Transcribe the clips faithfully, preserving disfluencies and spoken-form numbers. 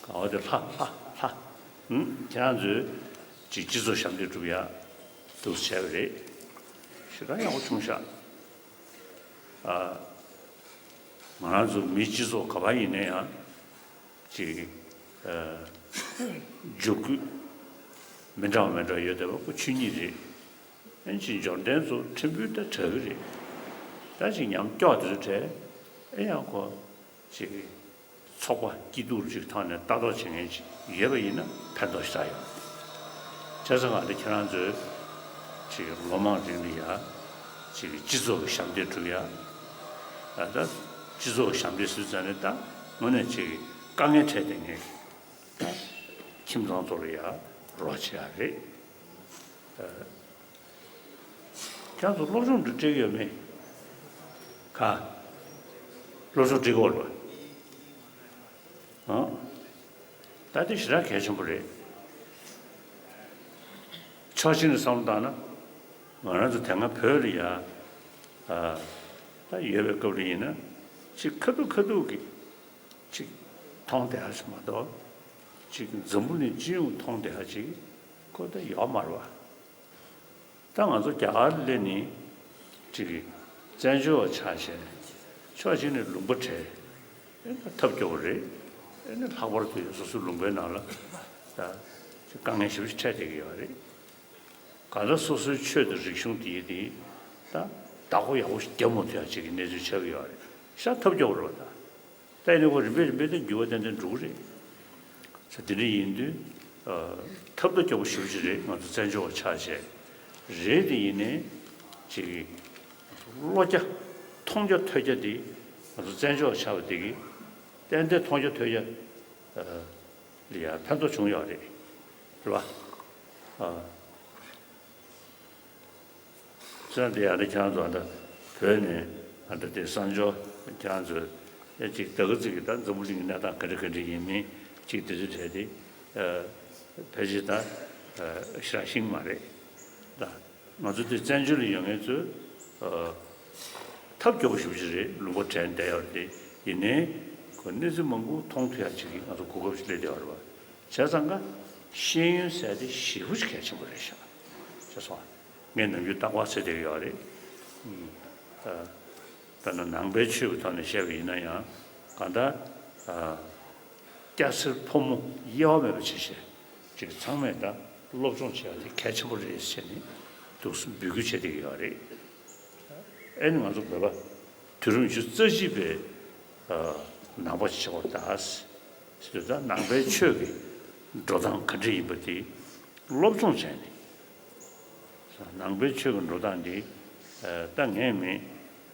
འོ་དེ་ལྷ་ལྷ་ལྷ། ཨུམ། ཁྱེད་རང་ཚོས་ཅིག་སྤྱི་ཚོགས་ཞབས་འདེགས་སྒྲུབ་ཡ་འདུག་བྱས་པ་རེད། ཞེ་དྲག་ཡག་པོ་བྱུང་ཤག་ཨ། ང་རང་ཚོ་མི་སྤྱི་ཚོགས་ག་པར་ཡིན་ན་ཡང་ཅིག་ཨ། འཇུག་སྐུལ་མི་འདྲ་བ་མི་འདྲ་བ་ཡོད་བསྡད་པ་ཁོ་ཆོས་ཉིད་རེད། ཨན་ཅིག་འབྱོར་ལྡན་ཚོ་ཕྲན་བུ་ད་དྲག་གི་རེད། ད་ཅིག་ཉམས་སྐྱོ་དེ་ཚོ་དྲག་ཨེ་ཡང་ཁོ་ཅིག་ཚོགས་པ་སྐྱིད་སྡུག་ཅིག་ཐོག་ནས་ལྟ་རྟོག་བྱེད་མཁན་ཅིག་ཡོད་པ་ཡིན་ན་ཕན་ཐོགས་ཞེ་དྲག་ཡོད། བྱས་ཙང་ང་འདི་ཁྱེད་རང་ཚོས་ཅིག་ལོ་མང་རིང་ལ་ཡ་ཅིག་སྤྱི་ཚོགས་ཀྱི་ཞབས་འདེགས་སྒྲུབ་ཡ། ད་ལྟ་སྤྱི་ཚོགས་ཀྱི་ཞབས་འདེགས་ཟེར་ཙང་ནས་ད་དངོས་གནས་ཅིག་དཀའ་ངལ་འཕྲད་བསྡད་མཁན་ཁྱིམ་ཚང་ཚོ་ལ་ཡ་རོགས་བྱེད་ཡ་རེད། ཁྱེད་ཚོ་སློབ་སྦྱོང་འདི་སྤྲད་ཀྱི་ཡོད་མེད། ག་སློབ་སྦྱོང་སྤྲད་ཀྱི་ཡོད་རེད་པ། ཨང་། ད་དེ་ཞེ་དྲག་གལ་ཆེན་པོ་རེད། ཕྱོགས་གཅིག་ནས་བསམ་བློ་བཏང་ན། ང་རང་ཚོ་དེ་སྔ་བོད་ལ་ཡ། ཨ། ད་ཡོད་པའི་སྐབས་ལ་ཡིན་ན། ཅིག་ཁ་ཐུག་ཁ་ཐུག་གི་ཅིག་མཐོང་བསྡད་ཡ་ཞིག་མ་གཏོགས། ཅིག་འཛམ་བུ་གླིང་སྤྱི་ཡོངས་མཐོང་བསྡད་ཡ་ཅིག་ཁོ་ད་ཡོད་མ་རེད་པ། ད་ང་ཚོ་རྒྱ་གར་སླེབས་ནས་ཅིག་གི་བཙན་བྱོལ་བ་ཆགས་བྱས་ཕྱོགས་གཅིག་ནས་ལུང་པ་བྲལ། ཨེ་ན་ཐབས་སྐྱོ་བོ་རེད། ཨེ་ན་ལྷག་པར་དུ་སོ་སོའི་ལུང་པའི་ནང་ལ་ད་ཅིག་དཀའ་ངལ་ཞེ་པོ་ཅིག་འཕྲད་བསྡད་ཀྱི་ཡོད་རེད། གང་ལྟར་སོ་སོའི་ཆོས་དང་རིག་གཞུང་དེ་དེ་ད་བདག་པོ་ཡག་པོ་ཞིག་རྒྱབ་མ་ཐུབ་ཡ་ཅིག་གི་གནས་ཚུལ་ཆགས་ཀྱི་ཡོད་རེད། ཤ་ཐབས་སྐྱོ་བོ་རེད་པ་ད། ད་ཡིན་ནའི་ཁོ་རིམ་པས་རིམ་པས་ད་འགྱུར་བ་ཏན་ཏན་འགྲོ་གི་རེད། ས་དེ་འདྲ་ཡིན་དུས། ཨ། ཐབས་ད་སྐྱོ་པོ་ཞེ་པོ་ཅིག་རེད། ང་ཚོ་བཙན་བྱོལ་བ་ཆགས་བྱས། རེད་དེ་ཡིན་ནའི་ཅིག་གི་བློ་རྒྱ་མཐོང་རྒྱ་ཐོས་རྒྱ་དེ་ང་ཚོ་བཙན་བྱོལ་བ་ཆགས་པ་དེ་གི་ཏན་ཏན་མཐོང་རྒྱ་ཐོས་རྒྱ། ཨ། ལ་ཡ་ཕན་ཐོགས་བྱུང་ཡོད་རེད། རེད་པ། ཨ། ཙང་དེ་ཡང་དེ་ཁྱེད་རང་ཚོ་ཨ་ད་བོད་ནས་ཨ་ད་དེ་གསར་འབྱོར་ཁྱེད་རང་ཚོས་ཨེ་ཅིག་ད་ག་ཙིག་གི་ད་འཛམ་བུ་གླིང་གི་གནས་སྟངས་ག་འདྲ་ག་འདྲ་ཡིན་མིན་ཅིག་དེ་ཚོ་བྲལ་ཏེ། ཨ། ཕལ་ཆེར་ད་ཨ་ཞེ་དྲག་ཤེས་ཀྱི་མ་རེད། ད་ང་ཚོ་དེ་བཙན་བྱོལ་ལ་ཡོད་མཁན་ཚོས་ཨ་ཐབས་སྐྱོ་པོ་ཞེ་པོ་ཅིག་རེད། ལུང་པ་བྲལ་བསྡད་ཡོད་རེད་དེ། ཡིན་ནའི་ཁོ་གནས་ཚུལ་མང་པོ་མཐོང་ཐུབ་ཡ་ཅིག་གི་ང་ཚོ་གོ་སྐབས་ཤིག་སླེབས་བསྡད་ཡོད་རེད་པ། བྱས་ཙང་ཀ་ཤེས་ཡོན་ཟེར་དེ་ཞེ་པོ་ཅིག་གལ་ཆེན་པོ་རེད་ཤག་ཅེས་སོང་། ངས་ནམ་རྒྱུན་རྟག་པར་ཟེར་བསྡད་ཡོད་རེད། ཨ། ད་ནང་ནང་པའི་ཆོས་ཀྱི་ཐོག་ནས་བཤད་པ་ཡིན་ན་ཡང་གང་ལྟར། ཨ། སྐྱ་སེར་ཕོ་མོ་དབྱེ་བ་མེད་པ་བྱས་བྱས་ཅིག་ཚང་མས་ད་སློབ་སྦྱོང་བྱེད་ཡ་དེ་གལ་ཆེན་པོ་རེད་ཟེར་ནས་འདུག་སེ་འབོད་སྐུལ་བྱེད་བསྡད་ཀྱི་ཡོད་རེད། ཨེ་ནི་ང་ཚོ་བོད་པ་དུས་རབས་ཉི་ཤུ་རྩ་གཅིག་པའི་ཨ་ནང་པ་ཞིག་ཆགས་པར་གདའ་ཟེར་དུས། ད་ནང་པའི་ཆོས་ཀྱི་འགྲོ་སྟངས་ག་འདྲ་ཡིན་པ་དེ་སློབ་སྦྱོང་བྱས་ནས། ནང་པའི་ཆོས་ཀྱི་འགྲོ་སྟངས་འདི་ཨ་ད་ངས་མི་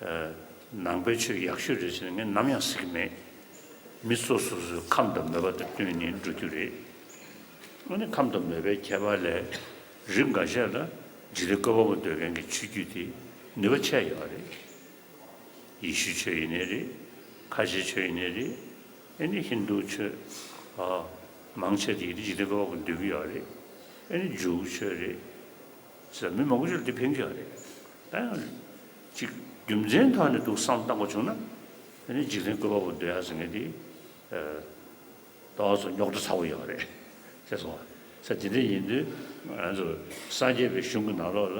ཨ་ནང་པའི་ཆོས་ཡག་ཤོས་རེད་ཟེར་ནས་ངས་ནམ་ཡང་ཟེར་གྱི་མེད། མི་སོ་སོ་སོའི་ཁམས་དང་མོས་པ་དང་བསྟུན་ནས་འགྲོ་རྒྱུ་རེད། ཨ་ནི་ཁམས་དང་མོས་པའི་ཁྱད་པར་ལས་རིགས་འགའ་ཤས་ལ་འཇིག་རྟེན་བཀོད་པ་པོ་འདོད་མཁན་གྱི་ཆོས་བརྒྱུད་དེ་ནུས་པ་ཆེ་ཡོད་རེད། ཡེ་ཤུ་ཆོས་ཡིན་ནའི་རེད། ཁ་ཆེ་ཆོས་ཡིན་ནའི་རེད། ཨ་ནི་ཧིན་རྡུ་ཆོས། ཨ། མང་ཆེ་དེ་ཡིན་ནའི་འཇིག་རྟེན་བཀོད་པ་པོ་འདོད་ཀྱི་ཡོད་རེད། ཨ་ནི་ཇུའུ་ཆོས་རེད། ཟེར་མི་མང་པོ་ཞིག་ལ་དེ་ཕན་གྱི་ཡོད་རེད། ད་ཡང་ཅིག་རྒྱུ་མཚན་ཐོག་ནས་འདུག་བསམ་བཏང་པ་བྱུང་ན། ཨ་ནི་འཇིག་རྟེན་བཀོད་པ་པོ་འདོད་ཡ་ཟེར་མཁན་དེ། ཨ། ཏོག་ཙམ་རྙོག་དྲ་ཚ་པོ་ཡོད་རེད། ཅེས་སོ། ས་དེ་འདྲ་ཡིན་དུས་ང་ཚོ་སངས་རྒྱས་པའི་གཞུང་གི་ནང་ལོགས་ལ་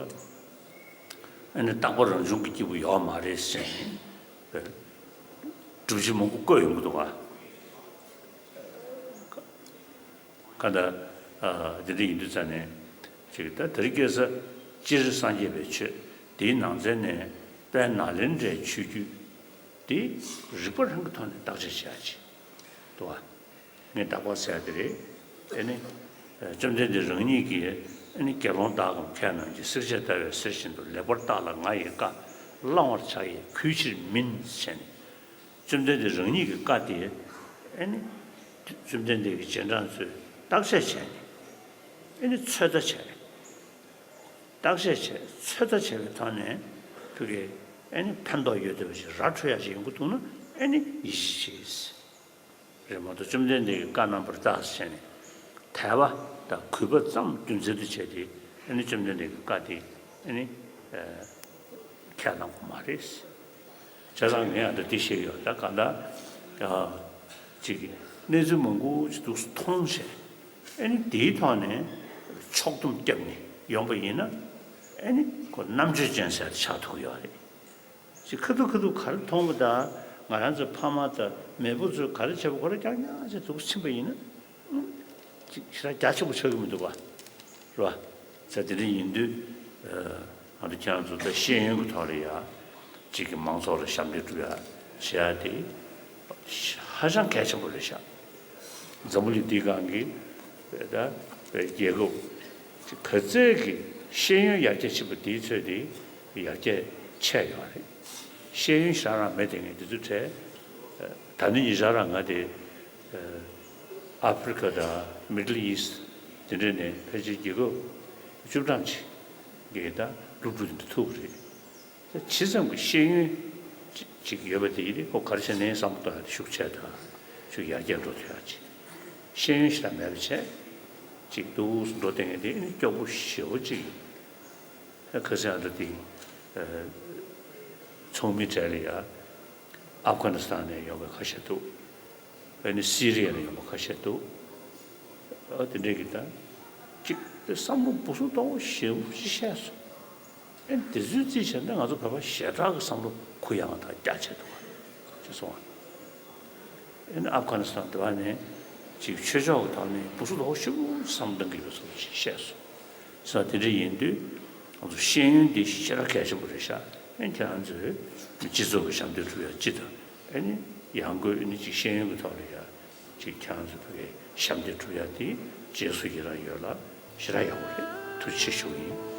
ཨ་ནི་རྟག་པ་རང་བྱུང་གི་སྐྱེས་བུ་ཡོད་མ་རེད་ཟེར་ནས་སྒྲུབ་བྱེད་མང་པོ་བཀོད་ཡོང་གི་འདུག་ག་ག་ད། ཨ། དེ་འདྲ་ཡིན་དུས་ཙང་ནས་ཅིག་ད་དེ་རིང་ཁ་སང་སྤྱིར་སངས་རྒྱས་པའི་ཆོས་དེའི་ནང་ཚན་ནས་དཔལ་ནཱ་ལེནྡྲའི་ཆོས་བརྒྱུད་དེ་རིག་པ་རང་གི་ཐོག་ནས་བརྟག་དཔྱད་བྱེད་ཡ་ཅིག་འདུག་ག་ངས་བདག་པོ་ཟེར་དེ་རེད། ཨེ་ནི། བཅོམ་ལྡན་འདས་རང་ཉིད་ཀྱིས་ཨེ་ནི་དགེ་སློང་དག་གམ་མཁས་རྣམས་ཀྱིས། བསྲེགས་བཅད་བརྡར་བའི་གསེར་བཞིན་དུ། ལེགས་པར་བརྟགས་ལ་ང་ཡི་བཀའ། བླང་བར་བྱ་ཡི་གུས་ཕྱིར་མིན། ཟེར་ནས། བཅོམ་ལྡན་འདས་རང་ཉིད་ཀྱི་བཀའ་དེ་ཨེ་ནི། བཅོམ་ལྡན་འདས་ཀྱི་རྗེས་འབྲང་ཚོས་བརྟག་དཔྱད་བྱས་ནས་ཨེ་ནི་ཚོད་ལྟ་བྱས། བརྟག་དཔྱད་བྱས་ཚོད་ལྟ་བྱས་པའི་ཐོག་ནས་ཕ་གི་ཨེ་ནི་ཕན་ཐོགས་ཡོད་བསྡད་པ་ཞིག་ར་འཕྲོད་ཡ་ཞིག་ཡོང་གི་འདུག་ན་ཨེ་ནི་ཡིད་ཆེས་བྱེད། རེད་མ་གཏོགས་བཅོམ་ལྡན་འདས་ཀྱི་བཀའ་རྣམ་པར་དག་ཟེར་ནས་དད་པ་དང་གུས་པ་ཙམ་རྒྱུ་མཚན་དུ་བྱས་ཏེ་ཨ་ནི་བཅོམ་ལྡན་འདས་ཀྱི་བཀའ་དེ་ཨ་ནི་ཁས་བླངས་དགོས་མ་རེད། བྱས་ཙང་ངས་ཨ་ད་འདི་བཤད་ཡོད། ད་གང་ལྟར་ཅིག་ གནས་ཚུལ་མང་པོ་ཅིག་འདུག་སེ་མཐོང་བྱས། ཨ་ནི་དེའི་ཐོག་ནས་ཕྱོགས་བསྡོམས་བརྒྱབ་ནས་ཡོང་པ་ཡིན་ན། ཨ་ནི་ཁོ་རྣམ་དཔྱོད་ཅན་ཟེར་ཆགས་ཐུབ་ཀྱི་ཡོད་རེད། ཅིག་ཁ་ཐུག་ཁ་ཐུག་ག་རེ་མཐོང་བ་དང་། ང་རང་ཚོའི་ཕ་མ་དང་མེས་པོ་ཚོས་ག་རེ་བྱས་པ་ཁོ་རང་རྐྱང་རྐྱང་ཅིག་འདུག་སེ་ཕྱིན་པ་ཡིན་ན། ཅིག་ཞེ་དྲག་རྒྱ་ཆེན་པོ་ཆགས་ཀྱི་མི་འདུག་ག། རེད་བ། ཙང་དེ་འདྲ་ཡིན་དུས། ཨ། ང་ཚོ་ཁྱེད་རང་ཚོ་ད་ཤེས་ཡོན་གྱི་ཐོག་ལ་ཡ། གཅིག་གི་མང་ཚོགས་ལ་ཞབས་འདེགས་སྒྲུབ་ཡ་བྱེད་ཡ་དེ་ཧ་ཅང་གལ་ཆེན་པོ་རེད་ཤག། འཛམ་བུ་གླིང་འདིའི་སྒང་གི་ད་རྒྱལ་ཁབ་ག་ཚད་ཀྱི་ཤེས་ཡོན་ཡར་རྒྱས་ཕྱིན་པ་དེའི་ཚོད་དེ་ཡར་རྒྱས་ཆེ་ཡོད་རེད། ཤེས་ཡོན་ཞེ་དྲག་རང་མེད་དེ་ངས་དེ་ཚོའི་གྲས། ད་ནི་ཉེ་ཆར་རང་ང་དེ། ཨ་ཕི་རི་ཀ་དང་མི་ཌལ་ཨི་སི་དེ་འདྲ་ནས་ཕལ་ཆེར་རྒྱལ་ཁབ་བཅུ་གྲངས་ཅིག་གི་ད་སློབ་ཕྲུག་དེ་འདྲ་ཐུག་གི་རེད། ད་ཇི་ཙམ་གྱི་ཤེས་ཡོན་ཅིག་ཅིག་ཡོད་པ་དེ་ཡིན་ཏེ། ཁོ་ག་རེ་བྱས་ནའི་བསམ་བློ་གཏོང་ཡ་དེ་ཤུགས་ཆེ་དང་། ཤུགས་ཡར་རྒྱས་འགྲོ་ཐུབ་ཡ་ཅིག། ཤེས་ཡོན་ཞེ་དྲག་མེད་པ་བྱས་ཅིག་འདུག་སེ་འགྲོ་བསྡད་མཁན་དེ་ཨ་ནི་སྐྱོ་པོ་ཞེ་པོ་ཅིག་ཡིན། ཁ་སང་ཨ་འདྲ་དེ། ཨ། ཚོགས་མིའི་གྲས་ལ་ཡ། ཨབ་གྷ་ནི་སི་ཐན་ནས་ཡོང་བའི་ཁ་ཤས་འདུག། ཨ་ནི་སི་རི་ཡ་ནས་ཡོང་བའི་ཁ་ཤས་འདུག། ཨ། དེ་འདྲས་ཀྱི་ད་ཅིག་དེ་བསམ་བློ་སྦུག་སུབ་གཏོང་བ་ཞེ་པོ་ཅིག་བཤད་སོང་། ཨ་ནི་དེ་ཚོའི་རྩིས་བྱས་ན་ང་ཚོ་བོད་པ་ཞེ་དྲག་གི་བསམ་བློ་གུ་ཡངས་དང་རྒྱ་ཆེ་འདུག་ག་ཅེས་གསུངས་པ། ཨ་ནི་ཨབ་གྷ་ནི་སི་ཐན་དེ་བ་ནས་ཅིག་ཆོས་ཕྱོགས་ཀྱི་ཐོག་ནས་སྦུག་སུབ་དོག་ཞེ་པོ་བསམ་བློ་གཏོང་གི་ཡོད་པ་སོགས་ཅིག་བཤད་སོང་། ས་དེ་འདྲ་ཡིན་དུས་ང་ཚོ་ཤེས་ཡོན་འདི་ཞེ་དྲག་གལ་ཆེན་པོ་རེད་ཤག། ཨ་ནི་ཁྱེད་རང་ཚོས་སྤྱི་ཚོགས་ཀྱི་ཞབས་འདེགས་སྒྲུབ་ཡ་སྤྱི་དང་། ཨ་ནི་ཡང་སྒོས་ཨ་ནི་ཅིག་ཤེས་ཡོན་གྱི་ཐོག་ལ་ཡ་ཅིག་ཁྱེད་རང་ཚོ་བོད་སྐད་ཞབས་འདེགས་སྒྲུབ་ཡ་དེ་རྗེས་སུ་ཡི་རང་ཡོད་ལ་ཞེ་དྲག་ཡག་པོ་རེད། ཐུགས་རྗེ་ཆེ་ཞུ་གི་ཡིན།